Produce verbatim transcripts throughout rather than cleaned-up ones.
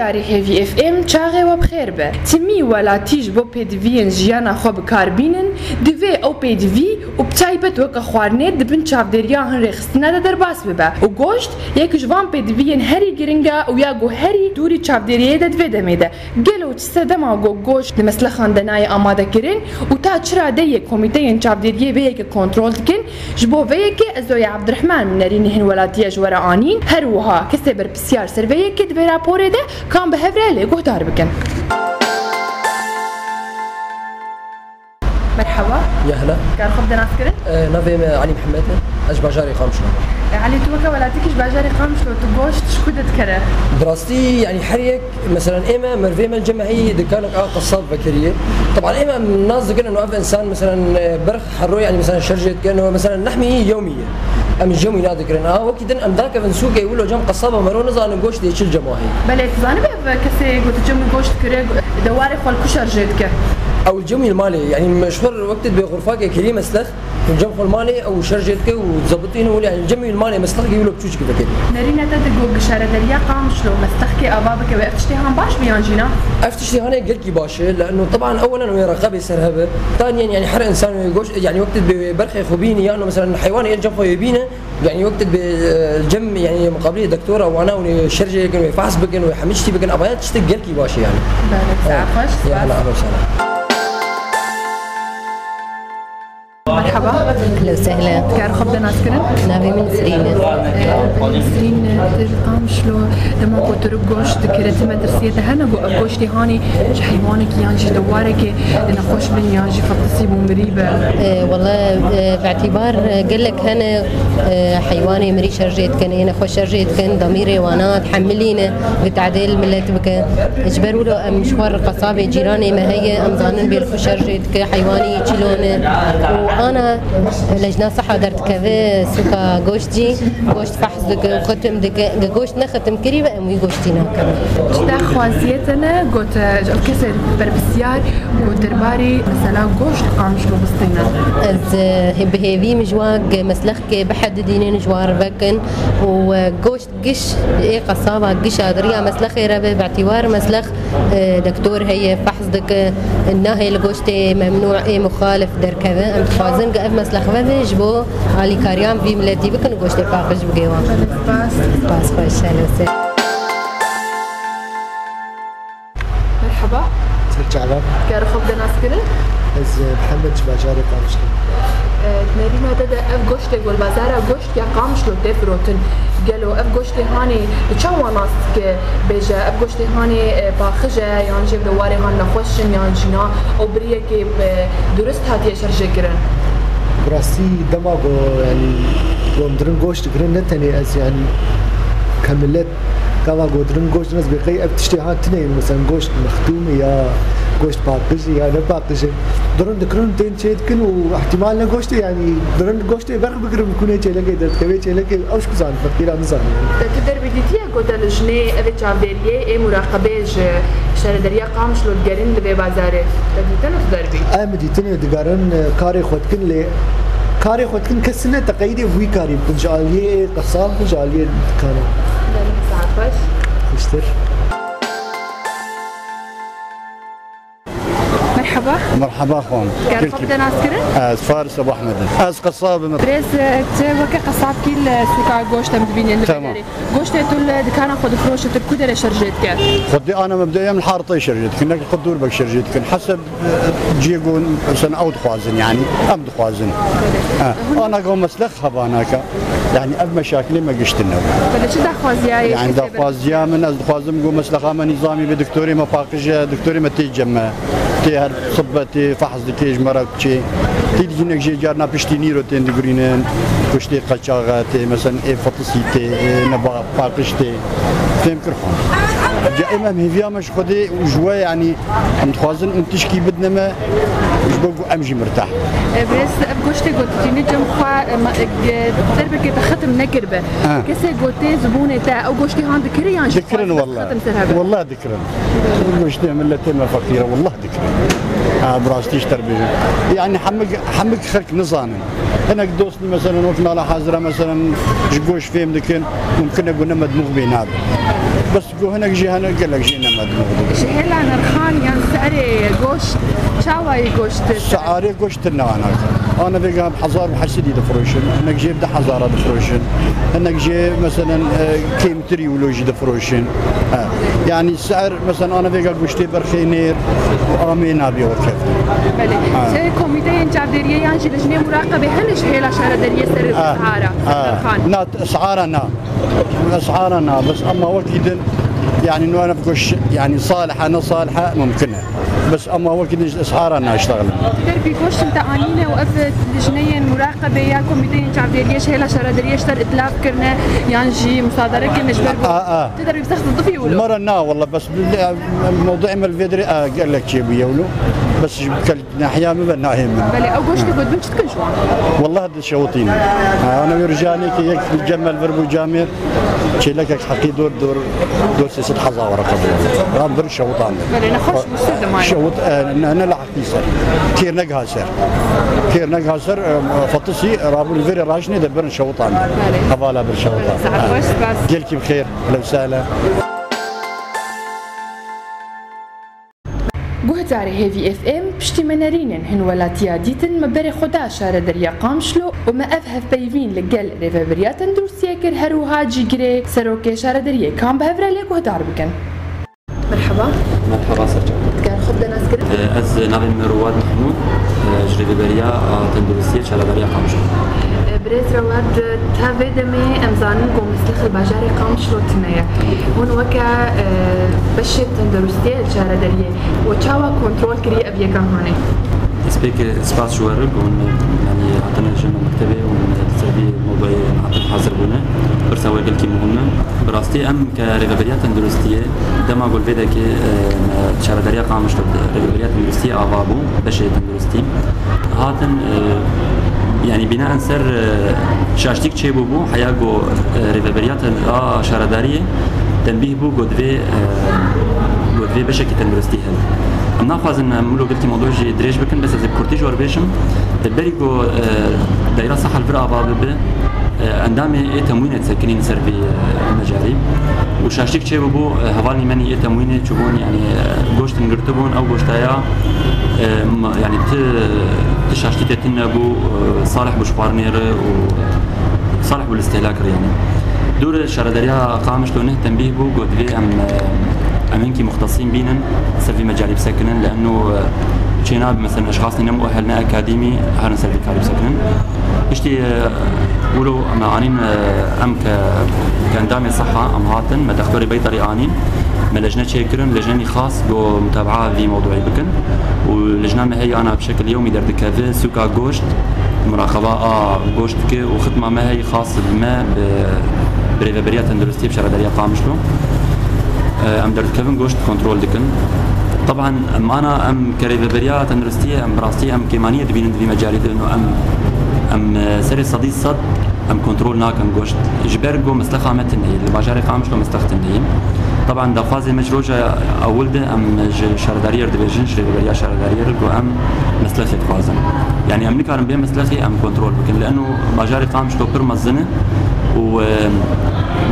Yarî Hêvî F M, çaxê we bi xêr be. Timî welatî ji bo pêdiviyên jiyana xwe bi kar bînin, divê ew pêdivî û bi taybet weke xwarinê di bin çavdêriya hin rêxistina de derbas bibe û goşt yek ji van pêdiviyên herî giring e û ya ku herî dûrî çavdêriyê de di vê demê de. Gelo çi sedema ku goşt di meslexan de nayê amade kirin û ta çi radeyê komîteyên çavdêriyê vê yekê kontrol dikin? Ji bo vê yekê ez Zoya Abdurrahman min nerînê hin welatî ye ji we re anîn. Her wiha kesê berpirsiyar ser vê yekê di vê raporê de kan bi hev re lê guhdar bikin. Merhaba. Ya hela. Kar xwe bi dest nas kirin? E, navê me Elî Mihemed e. Ez ji bajarê Qamişlo me. E, Elî, tu weke welatikî ji bajarê Qamişlo, tu goşt ji ku de dikere? Bi rastî, yanî her yek, meselen, ê me, mervê me li cem me heyî dikanek a qesab vekiriye. Teban ê me nas dikin, û ev insan, meselen, e, berx her roj, yanî, meselen, şerjê dikin, û, meselen, nehmî yewmî ye. Em ji yewmî nadikirin. A, wekî din em dakevin sûkê, wilo cem qesaba mero nizanin goştê çi li cem wa heye. Belê, tu zanî be, kesê ku tu cem goşt dikire, dewarê xwe li ku şerjê dike? Ew cemî li malê, yanî, ji xwe wekî dibê xurfakê kirî mesleh, cem xwe li malê ew şerjê dike û zebitîne û, yanî, cemî li malê meslehkî wilo biçûçikî vekirî. Nerîne te digot, şarederiya Qamişlo meslehkê ava bike, wê ev tiştê han baş be yan jî na? Ev tiştê hanê gelkî baş e, leno teban ewelen wê reqebê ser hebe. Tanîyen, yanî, her însan wê goş, yanî, wekî dibê wê berxê xwe bînî, yan, meselen, heywanê ên cem xwe wê bîne, yanî, wekî dibê, e, cem, yanî, muqabilê doktora wana û şerjê bikin, wê fehs bikin, wê hemî tiştî bikin, ava ya tiştek gelkî baş e, yanî. Belê, saet xweş, Ya, spas. Hela, ahlan sahlan. Merhaba. Ehlen sehlen. Kar xwe bi dest nas kirin? Navê min Nisrîn e. Ee, Nisrîn, e, tu li Qamişlo dema ku tu goşt dikire, tu metirsiyê te hene ku ev goştê hanê ji heywanekî yan jî dewarekê nexweş bin yan jî fetisî bû mirî be? Ee, wele, e, bi îtîbar, e, gelek hene, e, heywanê mirî şerjê dikin, ê nexweş şerjê dikin, demîrê wana dihemilîne, bi tedêl milet bike. Ji ber wilo em ji xwe re qesabê cîranê me heye, em zanin bê li xwe şerjê dike, heywanî çilone. Û ana lejna siha derdikeve sûka goşt jî, goşt fehs dike û xitim dike. Ge goşt ne xitim kirî ve em wî goştî nakin. Çi daxwaziyê te ne got, e, ji ev kesê berpirsiyar got derbarê mesela goşt Qamişlo bistîne? Ez, e, bi hêvî min ji wa ge meslexkê bihedidînin ji wa re vekin û, e, goşt Giş ê qesaba giş a di riya meslexê re be, bi îtîbar meslex, e, doktor heye, fehs dike, nahê li goştê memnû ê muxalif derkeve. Em dixwazin ku ev meslex veve ji bo alîkariyan vî miletî bikin û goştê paqij bigê wan. Spas. Spas xweş, helwese. Merhaba. Ser çava. Kar xwe bi dest nas kirin? Ez, e, Mihemed ji bajarê Qamişlo. E, nerîna te de ev goştê ku li bazara goşt ya Qamişlo tê firotin. Gelo ev goştê hanê tu çawa nas dike? Bêje, ev goştê hanê, e, paqij e, yan jî ev dewarê han nexweş in, yan jî na? Ew bi riyekê, e, durist hatiye şerjê kirin? Bi rastî dema ku, yanî, ku em dirin goşt dikirin, ne tenê ez, yanî, ke milet Gava gotirin goşt nas bê qey ev tiştê ha tune ye, mesela goşt mexdûm e ya goşt paqij e ya ne paqij e. Durin dikirin tên çê dikin û ihtimal ne goşt e, yanî durin goştê berx bigirin bikunê çêlekê derdikevê çêlekê ew ji ku zanî feqîra nizanî. Te tu derbî dîtiye ku te li jinê evê çavdêriyê ê muraqebê ji şarederiya Qamişlo digerin li vê bazarê? Te dîtine tu derbî? Em dîtine digerin, karê xwe dikin lê karê xwe dikin kes ne teqeyîdê wî karî bikin ji aliyê qesab, ji aliyê dikana. Saet xweş. Xweştir. Merhaba. Merhaba xan. Kar xwe bi dest nas kirin? Ez Faris Ebu Ehmed im. Ez qesab im. Birêz, tu weke qesabkî li sûka goşt em dibînin li Tamam. Begerê. Goştê tu li dikana xwe difiroşe, tu li ku derê şerjê dike? Xwedî ana mebdeyê em li hartayê şerjê dikin, ne ki xwe dûr bek şerjê dikin. Heseb, e, ciyê ku, mesela, ew dixwazin, yanî, em dixwazin. Ha. Ana ku meslex heba nake. Yanî ev meşakilê me giştine. Belê çi daxwaziya ye? Yanî daxwaziya min, ez dixwazim ku meslexa me nîzamî be, doktorê me paqij e, doktorê me tê cem me. Tê her sibbe tê fehs dike ji me re çê. Tê dî hinek jê carna piştî nîro tên digurînin. Goştê qeçax e, tê, mesela, ê fetisî tê, ê neba paqij tê. Fêm kir xwe. Ca em, em hêviya me ji Xwedê û ji we, yanî, em dixwazin hûn tişkî bidine me, ji bo ku em jî mirtah bin. E, birêz, ev goştê ku tu tînî cem xwe, e, ma-, e, ge-, derbekê te xitim nekiribe. Ha. Kesê ku tê zibûnê te, ew goştê han dikiri yan jî Dikirin dixwaze wella. Xitim ser hebe? Wella dikirin. Goştê miletê me feqîr e, wella dikirin. Ha, bi rastî ji te re bêjim. Yanî hemik, hemik xelk nizanin. Hinek dostî, meselen, wek nala hazira, meselen, ji goşt fêm dikin, mumkin e ku ne medmûx bê nabe. Bes ku hinek jî hene, gelek jî nemedin. Ji hêla nirxan yan si'rê goşt, çawa yî goşt? Si'rê goşt tune anake. Ana vêga hezar û heşt sedî difiroşin, hinek jê bi du hezara difiroşin, hinek jê meselen, e, kêmtirî wilo jî difiroşin. He. Yanî si'r, meselen, ana vêga goştê berxê nêr û amê nabî werkeftin. Belê. Ha. Ji komîteyên çavdêriyê yan jî lijnê muraqebê hene ji hêla şaredariyê ser Ha. si'ara, Ha. nirxan? Na, si'ara na. Es'ara na, bes ema wekî din, yanî, nu ev goş, yanî, salihe, ne salihe, mumkin e. Bes ema wekî din ji es'ara na iştexilin. Derbî goştin te anîne û ev lijneyên muraqebê ya komîteyên çavdêriyê ji hêla şaredariyê ji te re îtilaf kirine yan jî musadere kirine ji ber ku A, a. Ti derbî bi zextê dibî wilo? Mara na, wela, bes mewduê me li vê derê, a, gelek çêbûye wilo. Bes ji kel- Nehiya min ve nahê min. Belê, ew goştê ku dibin çi dikin ji wan? Wallah dişewitînin. Ha, ana wê rijanê ki yek cem me li vir bû camêr, çêlekek heqî dor, dor, dor sê sed hezar were qebûl. Ram vir şewitandin. Belê, nexweş bû, sir dimayê. Şewit, e, ne, ne li heqî ser. Kêr negiha ser. Kêr negiha ser, e, fetisî, rabû li vêrê rajinê de birin şewitandin. Belê. Hevala bir şewitandin. Belê, saet xweş, spas. Gelkî bi xêr, lewsale. Guhdarê Hêvî F M, piştî me nerînên hin welatiya dîtin, me berê xwe da şarederiya Qamişlo û me ev hevpeyvîn li gel Rêveberiya Tenduristiyê kir, her wiha cîgirê Serokê Şaredariyê Kam bi hev re lê guhdar bikin. Merheba. Merheba, serçe. Dikar xwe bide naskirin? Ez navê min Rûwad Mehmûd, ji Rêveberiya Tenduristiyê Şaredariya Qamişlo. Birêz Rewad, ta vê demê em zanin ku meslix li bajarê Qamişlo tune ye. Hûn weke, e, beşê tenduristiyê li şaredariyê we çawa kontrol kiriye ev yeka hanê? Ez pêk spas ji we re ku hûn, yanî, hatine ji me mektebê û li ser vî mewdûyê hatin hazir bûne. Pirsa we gelkî muhim e. Bi rastî em ke Rêveberiya Tenduristiyê, dema ku li vê dekê, e, me şaredariya Qamişlo, Rêveberiya Tenduristiyê ava bû, beşê tenduristî. Hatin, e, yanî bînaen ser, e, şaştîk çêbûbû, heya ku, e, rêveberiya ten-, a şaredariyê tenbîh bû ku divê, e, ku divê beşekî tenduristî hebe. Em naxwazin em wilo gelkî mewdû jî dirêj bikin, bes ez ê bi kurtî ji we re bêjim. E, berî ku, e, Dayra Seha li vir ava bibe, e, endamê ê temwînê disekinîn ser vî, e, mecarî. Û şaştîk çêbûbû, e, hevalnî menî ê temwînê çûbûn, yanî, e, goştin girtibûn, ew goştaya, e, ma-, yanî ti, ti şaştî tê tune bû, e, salih bû ji xwarinê re û salih bû li îstihlak re, yanî. Dûr şaredariya Qamişlo neh tenbîh bû, got divê em, e, em hinkî muxtesîn bînin, ser vî mecarî bisekinin, li eno, e, çênabe, mesela, eşxasnî ne muehel, ne akademî, herin ser vî karî bisekinin. Piştî, e, wilo me anîn, e, em ke, ke endamê Seha em hatin, me dextorê Beytarî anîn, me lejne çêkirin, lejnenî xas ku mutabaa vî mewdûyê bikin û lejna me heye ana bi şekil yewmî derdikeve sûka goşt, muraqeba a goşt dike û xidma me heye xas bi me, bi, bi rêveberiya tenduristiyê, bi şaredariya Qamişlo. E, em derdikevin goşt kontrol dikin. Teban em ana em ke rêveberiya tenduristiyê em bi rastî em kêmaniyê dibînin di vî mecarî de, û em, em, e, serê sedî sed em kontrol nakin goşt. Ji ber ku meslexa me tune ye, li bajarê Qamişlo meslex tune ye. Teban daxwazê me ji roja ewil de em ji şaredariyê re dibêjin, ji rêveberiya şaredariyê re ku em meslexê dixwazin. Yanî em nikarin bê meslexê em kontrol bikin. Li eno bajarê Qamişlo pir mezin e û, e,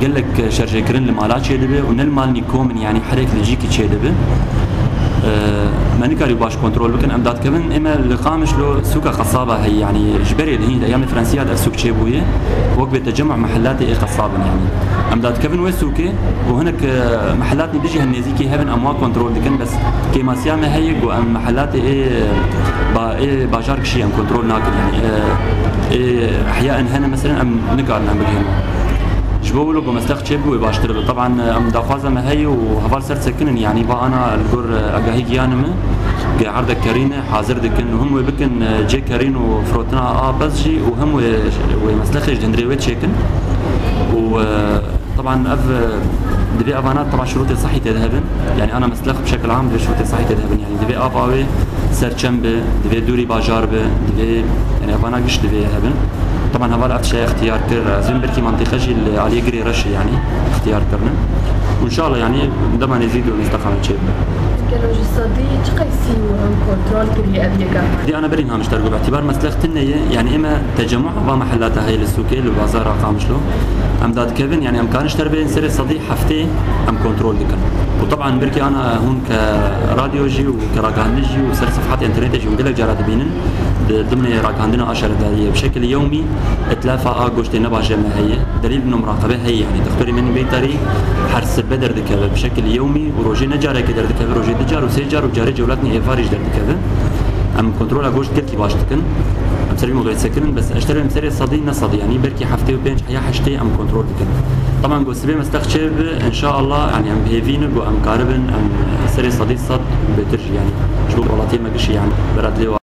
gelek şerjêkirin li mala çêdibe û ne li mal nîkom in, yanî herêk li cîkî çêdibe. E, me nikarî baş kontrol bikin. Em dadikevin, ê me li Qamişlo sûka qesaba heye, yanî ji berê li hîn eyamê Fransiya de ev sûk çêbûye, wek bê tecemû mehelatê ê qesab in, yanî. Em dadikevin wê sûkê û hinek, e, mehelatnî dijî hin nêzîkî hebin, em wan kontrol dikin, bes kêmasiya me heye ku em mehelatê ê, ba-, ê bajar kişî em kontrol nakin, yanî, e, ê ehya in hene, meselen, em nikarin em bigihînin. Ji bo wilo ku meslex çêbû wê baştir be. Teban, em daxwaza me heye û heval ser sekinin, yanî va ana li gor, e, agahî giyane me, ge erdek kerîne hazir dikin û him wê bikin, e, cê kerîn û firotina a pez jî û him wê, wê meslexê ji hundirê wê çêkin. Û, e, teban ev, e, divê evana teban şirûtê sehî tê de hebin. Yanî ana meslex bi şekil am divê şirûtê sehî tê de hebin. Yanî divê ava wê serçem be, divê dûrî bajar be, divê, yanî evana giş divê hebin. Teban heval ev tiştê ixtiyar kir, ez ê belkî mantîqe jî li aliyê Girê Reşê, yanî, ixtiyar kirine. Û înşallah, yanî, dema nêzîk de meslexa me çêbibe. Gelo ji sedî çi qeysî û em kontrol kiriye ev yeka? Dî ana berîn hamişter got, îtibar meslek tune ye, yanî ême tecemû va mehellata heye li sûkê, li bazara Qamişlo. Em dadikevin, yanî em karin ji ter bên serê sedî heftê em kontrol dikin. Û teban birkî ana hûn ke radyo jî û ke ragihandin jî û ser sefhat internetê jî hûn gelek cara dibînin, di dimnê ragihandina a şaredariyê bi şekil yewmî îtlafa a goştê ne baş me heye. Delîl û muraqebe heye, yanî doktorê min beytarî her sibe derdikeve bi şekil yewmî û rojê ne carekê derdikeve, rojê du car û sê car û carê cewlatnî êvarî jî derdikeve. Em kontrola goşt gelkî baş dikin. Em ser vî mewduê sekirin, bes ez ji ter bên em serê sedî ne sedî, yanî belkî heftê û pênc heya heştê em kontrol dikin. Teban ku sibê meslek çêbibe, înşaallah, yanî em bi hêvî ne ku em karibin, em serê sedî sed bêtir jî, yanî ji bo welatiyê me gişî, yanî beradlê û